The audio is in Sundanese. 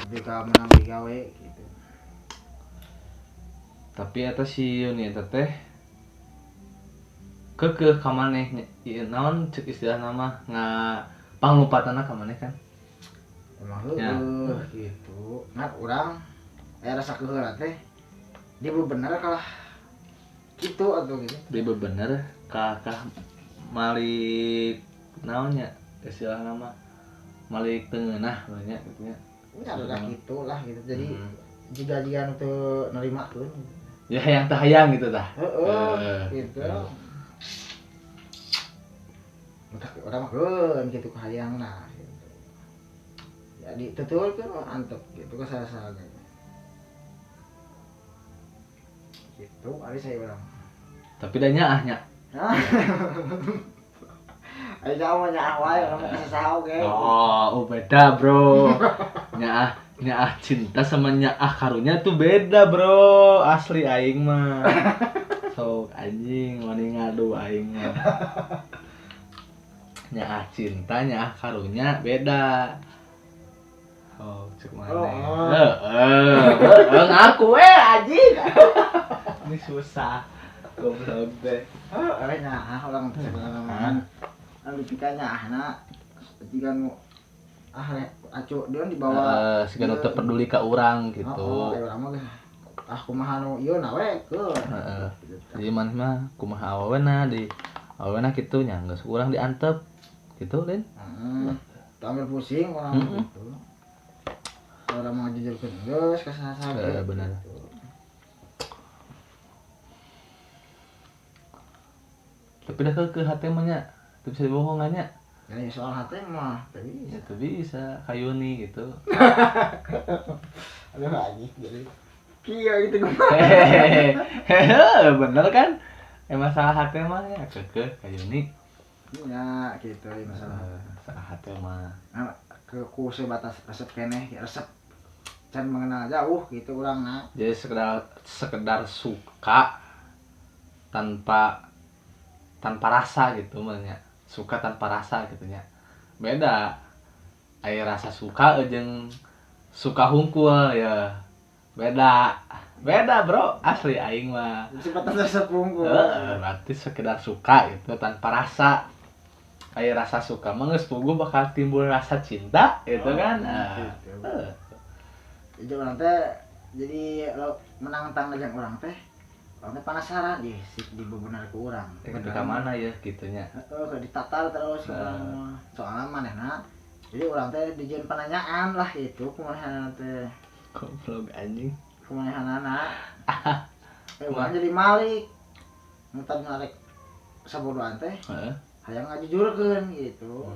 Lebih ka menang digawe gitu. Tapi eta si Yuni eta teh keukeuh ka maneh ieu naon cek istilah nama nga panglupatana ka maneh kan. Emang heueuh gitu. Nah urang aya rasa keheula teh dia bener kalah gitu atau gitu. Dia bener ka malik naonnya istilah nama malik tengenah nya gitu nya. Nya ada gitu lah gitu. Jadi jika-jika nu teu nerimakeun. Ya hayang teh hayang gitu tah. Heeh, gitu. Entah urang mah keun kitu ka hayangna gitu. Jadi tutulkeun antep gitu ka saha-saha ge. Gitu ari saya urang. Tapi da nyaah nya. Ayo jauh nyaah wae urang mah ka saha oge. Oh, beda, Bro. Nyaah cinta sama nyaah karunya tuh beda, Bro. Asli aing mah. Sok anjing wani ngadu aing mah. Nyaah cinta, nyaah karunya beda. Oh, cek mana? Heeh, ngaku we anjing. Ini susah. Goblok teh. Heeh, nyaah urang teh sebenarnya mah. Anu dipika nyaahna jika nu acu dia dibawa siga nu teu peduli ka urang gitu. Heeh, urang mah ah kumaha nu ieu na we keun. Heeh. Jadi maneh mah kumaha awewena di awewena kitu nya geus urang diantep gitu Lin. Heeh. Ambil pusing urang gitu. Urang mah jujurkeun geus ka saha-saha ge. Bener. Tapi dah ke hate mah nya teu bisa dibohongan nya. Ya soal hati mah teu bisa. Ya teu bisa ka Yuni gitu. Aduh anjing jadi kieu gitu kumaha. Hehehe, bener kan? Masalah hati mah ya keukeuh ka Yuni. Ya gitu ya masalah. Masalah hati mah. Nah, ke ku sebatas resep keneh, resep can mengenal jauh gitu urangna. Jadi sekedar suka tanpa rasa gitu mah nya. Suka tanpa rasa gitu nya. Beda. Aya rasa suka jeung suka hungkul ya. Beda. Beda, Bro. Asli aing mah. Sebatas resep hungkul. Heeh, berarti sekedar suka gitu tanpa rasa. Aya rasa suka mah geus puguh bakal timbul rasa cinta gitu kan. Gitu. Jadi urang teh jadi lo menantang jeung urang teh. Urang teh penasaran deh si dibebenar ke urang. Ketika mana ya gitunya. Heeh, ditatar terus ke urang mah. Soalna manehna jadi urang teh dijieun penanyaan lah itu kumaha teh. Goblok anjing. Kumahanana. Urang jadi malik. Nu tadi narek sabodoan teh. Heeh. Hayang ngajujurkeun gitu.